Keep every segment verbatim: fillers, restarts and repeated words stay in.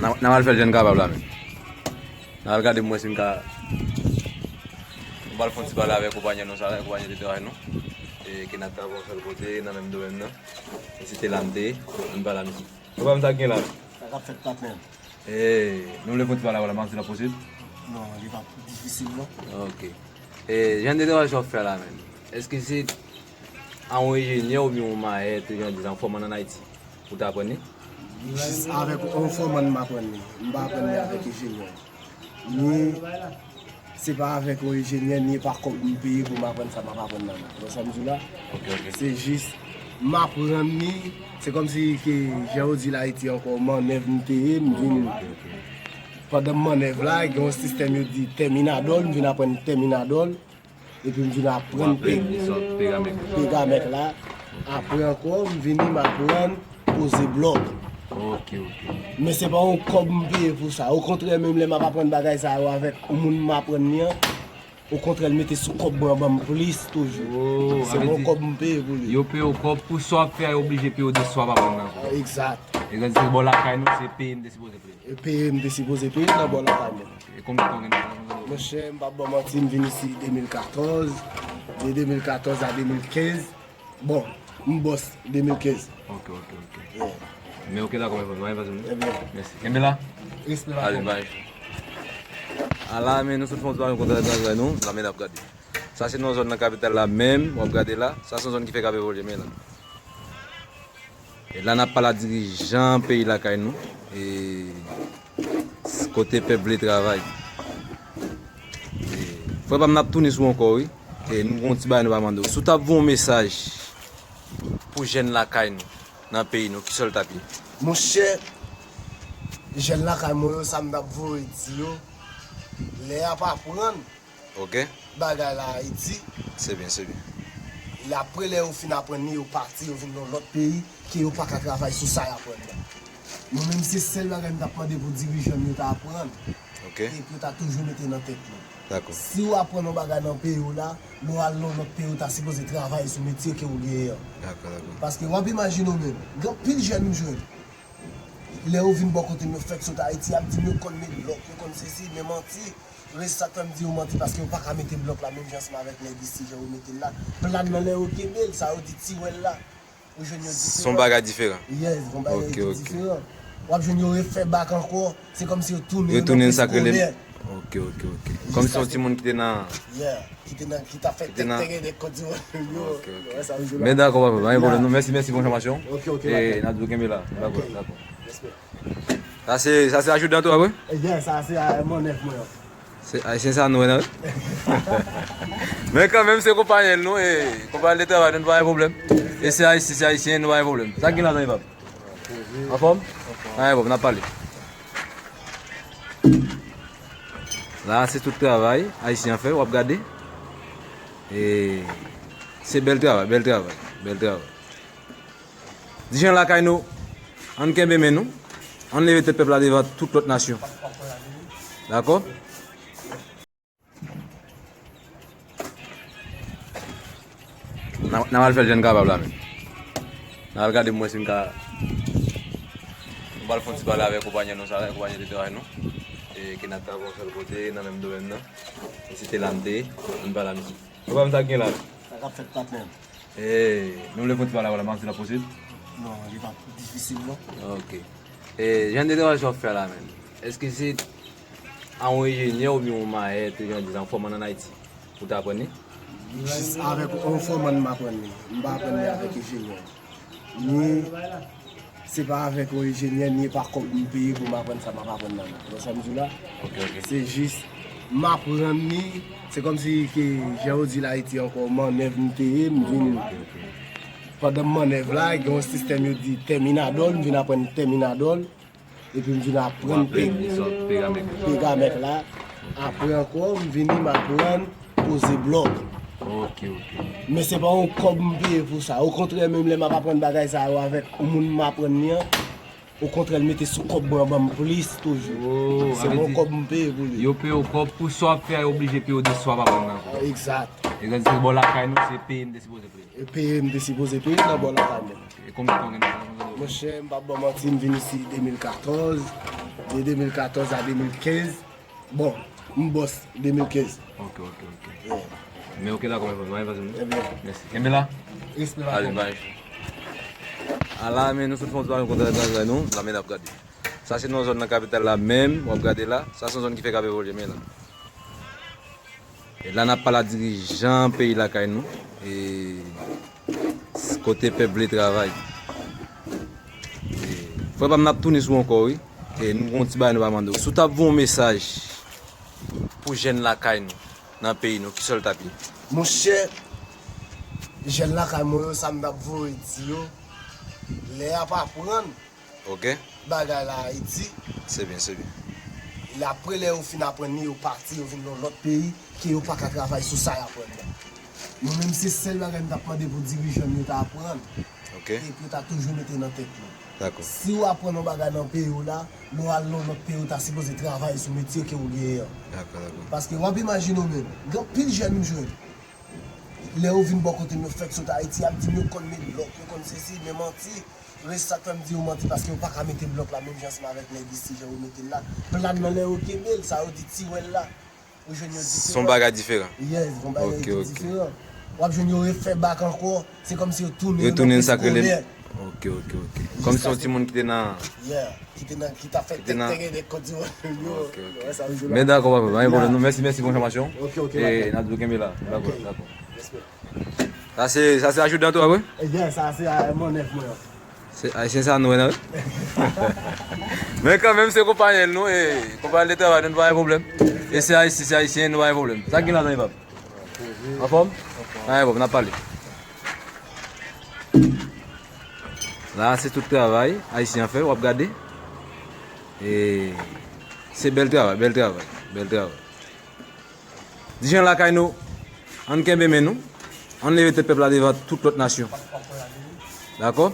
N a, n a pral fè l jan n kapab la menm. N a pral gade pou m wè si m ka. Nou pral fè yon ti pale avèk konpayè nou sa la, konpayè de travay nou. E ke n ap travay yon sèl kote, nan menm domèn nan. E se te la m te ye, m pale a misye. Konpayè m sa k gen la. Sa k ap fèt patnè m? E nou vle fè yon ti pale avè l, m pa si l ap posib. Non, li pa difisil non. Ok. E jan de travay sa w ap fè la menm, èske se a yon enjenyè oubyen yon mayè, jan di, yon fòman ann Ayiti pou w te aprann li? Jis avèk yon fòman m aprann li. M pa aprann li avèk enjenyè. Ni se pa avèk yon enjenyè, ni e pa kòb m peye pou m aprann sa m ap aprann nan la. Ou wè sa m di w la? Ok, ok. Se jis m aprann li. Se kòmsi ke, jan yo di l Ayiti ankò, mannèv m te ye, m vin. Ok, ok. Pandan m mannèv la, gen yon sistèm yo di tèminadòl, m vin aprann tèminadòl. Epi m vin aprann pe-, pegamèk la. Apre ankò, m vini, m aprann poze blòk. Ok, ok. Men se pa yon kòb m peye pou sa. Okontrè, menm lè m ap aprann bagay sa yo avèk moun m aprann li an, okontrè, l mete sou kòb mwen, ban m plis toujou. Oh, se pa yon kòb m peye pou li. Yo peye w kòb pou sa w ap fè a, yo oblije peye w de sa w ap aprann nan. Egzat. Egzat, se bò lakay nou, se peye m te sipoze peye. E peye m te sipoze peye nan bò lakay mwen. E konbyen tan w gen nan lakay mwen? Monchè, m p ap ba w manti, m vin isi de mil katòz. De de mil katòz a de mil kenz. Bon, m bòs de mil kenz. Ok, ok, ok. Yeah. Men ok, dakò, mwen, mwen, mwen, mwen. Ebyen. Mèsi. Kenbe la. Respè la. Allez, bye. Ala, men nou sot fè yon ti bagay kontra nan zòn nou. La, men n ap gade. Sa se nan zòn nan kapital la menm, w ap gade la. Sa se yon zòn ki fè k ap evolye, men la. E la n ap pale a dirijan peyi lakay nou, e s-, kote pèp vle travay. E frè pa m, n ap tounen sou ou ankò, wi. E nou gon ti bagay nou pa mande w. Si w t ap voye yon mesaj pou jèn lakay nou, nan peyi nou, kisa w t ap ye? Monchè, jèn lakay mwen yo, sa m t ap voye di yo, lè y ap aprann, ok, bagay la Ayiti. Se byen, se byen. Lè apre, lè yo fin aprann li, yo pati, yo vin nan lòt peyi, ke yo pa ka travay sou sa y aprann nan. Mwen menm, se sèl bagay m t ap mande pou dirijan m yo ta aprann. Ok. Epi yo ta toujou mete nan tèt nou. Dakò. Si w aprann yon bagay nan peyi w la, lè w al nan lòt peyi, w ta sipoze travay sou metye ke w genyen an. Dakò, dakò. Paske w ap imajine w menm, gen anpil jèn m jwenn. Lè yo vin bò kote m, yo fèk sot Ayiti, y ap di m yo konn met blòk, yo konn sesi, men manti. Rès sa k fè m di yo manti, paske yo pa ka mete blòk la menm jan ansanm avèk nèg isi, jan yo mete l la. Plàn nan, lè yo kenbe l, sa yo di tiwèl la. Ou jwenn yo diferan. Se yon bagay diferan. Yes, yon bagay ki diferan. Ok, ok. W ap jwenn yo refè bak ankò, se kòmsi yo tounen nan prizon. Yo tounen nan sa k rele. Ok, ok, ok. Kòmsi se yon timoun ki te nan. Yeah. Ki te nan, ki t ap fè tèk tèk tèk kont yo. Ok, ok. Wè sa m di la. Men dakò, papa, pa gen pwoblèm, non. Mèsi, mèsi pou enfòmasyon. Ok, ok, e n ap di w kenbe la. Dakò, dakò. Respè. Sa se, sa se ajodan tou, wi? Ebyen, sa se, a, mannèv mwen an. Se Ayisyen sa nou wè nan. Men kanmenm, se konpayèl nou, e konpayèl de travay nou, nou pa gen pwoblèm. E se Ayisyen, se Ayisyen, nou pa gen pwoblèm. Sa k gen ladan, papa? Anfòm? Pa gen pwoblèm, n ap pale. La, se tout travay Ayisyen an fè, w ap gade. E se bèl travay, bèl travay, bèl travay. Dirijan lakay nou, ann kenbe men nou, ann leve tèt pèp la devan tout lòt nasyon. Dakò? N a, n a pral fè l jan n kapab la menm. N a pral gade pou m wè si m ka. Nou pral fè yon ti pale avèk konpayè nou sa la, konpayè de travay nou. E ke n ap travay yon sèl kote, nan menm domèn nan. E se te la m te ye, m pale a misye. Konpayè m, sa k gen la? Sa k ap fèt, patnè m? E nou vle fè yon ti pale avè l, m pa si l ap posib. Non, li pa difisil non. Ok. E jan de travay sa w ap fè la menm, èske se a yon enjenyè oubyen yon mayè, jan di, yon fòman ann Ayiti pou w te aprann li? Jis avèk yon fòman m aprann li. M pa aprann li avèk enjenyè. Ni se pa avèk yon enjenyè, ni e pa kòb m peye pou m aprann sa m ap aprann nan la. Ou wè sa m di w la? Ok, ok. Se jis m aprann li, se kòmsi ke, jan yo di l Ayiti ankò, mannèv m te ye, m vin. Ok, ok. Pandan m mannèv la, gen yon sistèm yo di tèminadòl, m vin aprann tèminadòl. Epi m vin aprann pe-, pegamèk la. Apre ankò, m vini, m aprann poze blòk. Ok, ok. Men se pa yon kòb m peye pou sa. Okontrè, menm lè m ap aprann bagay sa yo avèk moun m aprann li an, okontrè, l mete sou kòb mwen, ban m plis toujou. Oh, se pa yon kòb m peye pou li. Yo peye w kòb pou sa w ap fè a, yo oblije peye w de sa w ap aprann nan. Egzat. Egzat, se bò lakay nou, se peye m te sipoze peye. E peye m te sipoze peye nan bò lakay mwen. E konbyen tan w gen nan lakay mwen? Monchè, m p ap ba w manti, m vin isi de mil katòz. De de mil katòz a de mil kenz. Bon, m bòs de mil kenz. Ok, ok, ok. Men ok, dakò, mwen, mwen, mwen, mwen. Mèsi. Kenbe la. Respè, ale, bay. Ala, men nou sot fè yon ti bagay kontra travay nou. La, men n ap gade. Sa se nan zòn nan kapital la menm, w ap gade la. Sa se yon zòn ki fèk ap evolye, men la. E la n ap pale a dirijan peyi lakay nou. E kote pèp vle travay. E frè pa m, n ap tounen sou ankò, wi. E nou gon ti bagay nou pa mande w. Si w t ap voye yon mesaj pou jèn lakay nou, nan peyi nou, ki sa l t ap ye? Monchè, jèn lakay mwen yo, sa m t ap voye di yo, lè y ap aprann Ok. bagay la Ayiti. Se byen, se byen. Lè apre, lè yo fin aprann li, yo pati, yo vin nan lòt peyi, ke yo pa ka travay sou sa y aprann nan. Mwen menm, se sèl bagay m t ap mande pou dirijan m yo ta aprann. Ok. Epi yo ta toujou mete nan tèt yo. Dakò. Si w aprann yon bagay nan peyi w la, lè w al nan lòt peyi, w ta sipoze travay sou metye ke w genyen an. Dakò, dakò. Paske w ap imajine w menm, gen anpil jèn m jwenn. Lè yo vin bò kote m, yo fèk sot Ayiti, y ap di m yo konn met blòk, yo konn sesi, men manti. Rès sa k fè m di yo manti, paske yo pa ka mete blòk la menm jan ansanm avèk nèg isi, jan yo mete l la. Plàn nan, lè yo kenbe l, sa yo di tiwèl la, ou jwenn yon diferan. Se yon bagay diferan. Yes, yon bagay ki diferan. W ap jwenn yo refè bak ankò, se kòmsi yo tounen nan prizon. Yo tounen nan sa k rele. Ok, ok, ok. Kòmsi se yon timoun ki te nan Yeah. Ki te nan, ki t ap fè tèktèk avèk kòt di yo. Ok, ok. Men dakò, papa, pa gen pwoblèm, non. Mèsi, mèsi pou enfòmasyon. Ok, ok, e n ap di w kenbe la. Dakò, dakò. Sa se, sa se ajout dan tou, wi? Ebyen, sa se, a, mannèv mwen an. Se ayisyen sa nou wè nan, wi. Men kanmenm, se konpayèl nou, e konpayèl de travay nou, nou pa gen pwoblèm. E se ayisyen, se ayisyen, nou pa gen pwoblèm. Sa k gen ladan, papa? Anfòm? Pa gen pwoblèm, n ap pale. La, se tout travay ayisyen an fè, w ap gade. E se bèl travay, bèl travay, bèl travay. Dirijan lakay nou, ann kenbe men nou, ann leve tèt pèp la devan tout lòt nasyon. Dakò?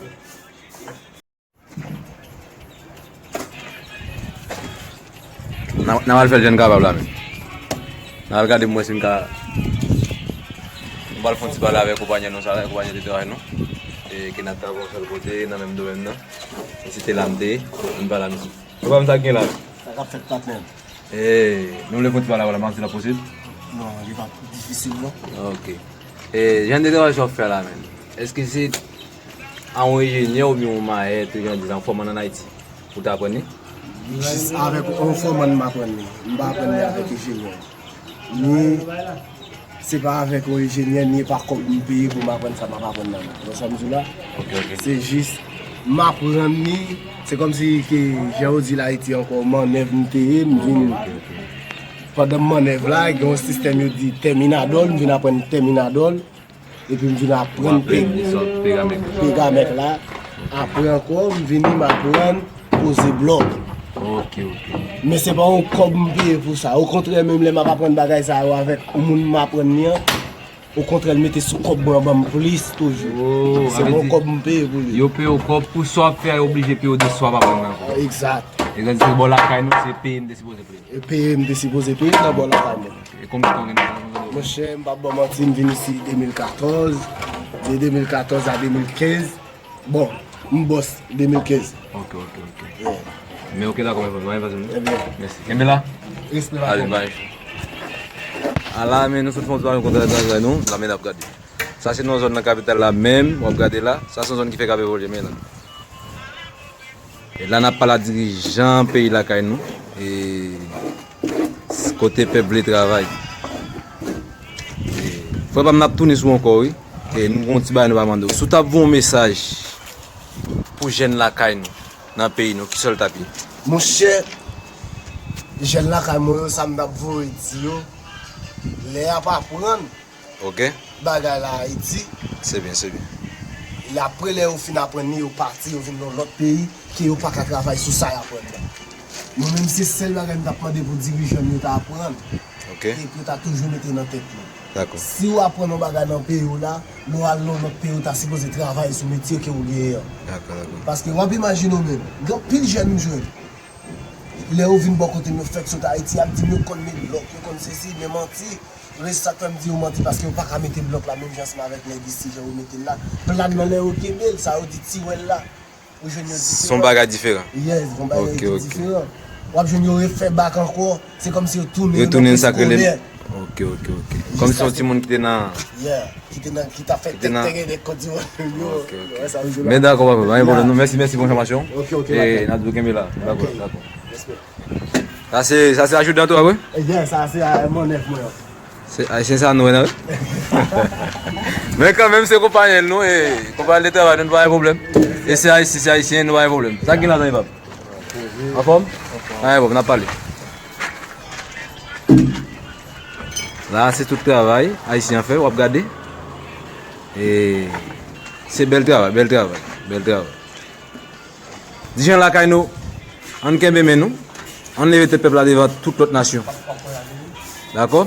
N a, n a pral fè l jan n kapab la menm. N a pral gade pou m wè si n ka. Nou pral fè yon ti pale avèk konpayèl nou sa, konpayèl de travay nou. E ke n ap travay yon sèl kote, nan menm domèn nan. E se te la m te ye, m pale a misye. Konpayèl sa k gen la. Sa k ap fèt patnè m? E nou vle fè yon ti pale avè w la, m pa konn si l ap posib. Non, li pa difisil non. Ok. E jan de travay sa w ap fè la menm, èske se a yon enjenyè oubyen yon mayèt, jan di, yon fòman ann Ayiti pou w te aprann li? Jis avèk yon fòman m aprann li. M pa aprann li avèk enjenyè. Ni se pa avèk yon enjenyè, ni e pa kòb m peye pou m aprann sa m ap aprann nan men. Ou wè sa m di w la? Ok, ok. Se jis m aprann li. Se kòmsi ke, jan yo di l Ayiti ankò, mannèv m te ye, m vin. Ok, ok. Pandan m mannèv la, gen yon sistèm yo di tèminadòl, m vin aprann tèminadòl. Epi m vin aprann pe-, pegamèk la. Apre ankò, m vini, m aprann poze blòk. Ok, ok. Men se pa yon kòb m peye pou sa. Okontrè, menm lè m ap aprann bagay sa yo avèk yon moun m aprann li an, okontrè, l mete sou kòb mwen, ban m plis toujou. Se pa yon kòb m peye pou li. Yo peye w kòb pou sa w ap fè a, yo oblije peye w de sa w ap aprann nan ankò. Egzat. Egzat, se bò lakay nou, se peye m te sipoze peye. E peye m te sipoze peye nan bò lakay mwen. E konbyen tan w gen nan sa? Monchè, m p ap ba w manti, m vin isi de mil katòz. De de mil katòz a de mil kenz. Bon, m bòs de mil kenz. Ok, ok, ok. Men ok, dakò, mwen, mwen, mwen. Ebyen. Mèsi. Kenbe la. Respè la. Ale, bay. Ala, men nou sot fè yon ti bagay kontra travay nou. La, men n ap gade. Sa se nan zòn nan kapital la menm, w ap gade la. Sa se yon zòn ki fèk ap evolye, men la. E la n ap pale a dirijan peyi lakay nou. E kote pèp vle travay. E frè pa m, n ap tounen sou ankò, wi. E nou gon ti bagay nou pa mande w. Si w t ap voye yon mesaj pou jèn lakay nou, nan peyi nou, ki sa l t ap ye? Monchè, jèn lakay mwen yo, sa m t ap voye di yo, lè y ap aprann Ok. bagay la Ayiti. Se byen, se byen. Lè apre, lè yo fin aprann li, yo pati, yo vin nan lòt peyi, ke yo pa ka travay sou sa y aprann nan. Mwen menm, se sèl bagay m t ap mande pou dirijan m yo ta aprann. Ok. Epi yo ta toujou mete nan tèt yo. Dakò. Si w aprann yon bagay nan peyi w la, lè w al nan lòt peyi, w ta sipoze travay sou metye ke w genyen an. Dakò, dakò. Paske w ap imajine w menm, gen anpil jèn m jwenn. Lè yo vin bò kote m, yo fèk sot Ayiti, y ap di m yo konn met blòk, yo konn sesi, men manti. Rès sa k fè m di yo manti, paske yo pa ka mete blòk la menm jan ansanm avèk nèg isi, jan yo mete l la. Plàn nan, lè yo kenbe l, sa yo di tiwèl la, ou jwenn yon diferan. Se yon bagay diferan. Yes, yon bagay ki diferan. Ok, ok. w ap jwenn yo refè bak ankò. Se kòmsi yo tounen Yo nan tounen plis sa k rele. kolè. Ok, ok, ok. Kòmsi se yon timoun ki te nan. Yeah, ki te nan, ki t ap fè Ki te nan- tèktèk de kòt di yo. Ok, ok. Wè sa, yo la. Men dakò, papa, pa gen pwoblèm. Non, mèsi, mèsi pou enfòmasyon. Ok, ok, E dakò. n ap di w kenbe la. Dakò, Ok. Dakò. Respè. Sa se sa se ajodan tou, wi? Ebyen, sa se a mannèv mwen. Se ayisyen sa nou wè nan. Men kanmenm se konpayèl nou e konpayèl de travay nou, nou pa gen pwoblèm. E se ayisyen, se ayisyen, nou pa gen pwoblèm. Sa k gen ladan li, pap? Anfòm? Pa gen pwoblèm, n ap pale. La se tout travay ayisyen an fè, w ap gade. E se bèl travay, bèl travay, bèl travay. Dijan lakay nou, ann kenbe men nou, ann leve tèt pèp la devan tout lòt nasyon. Dakò?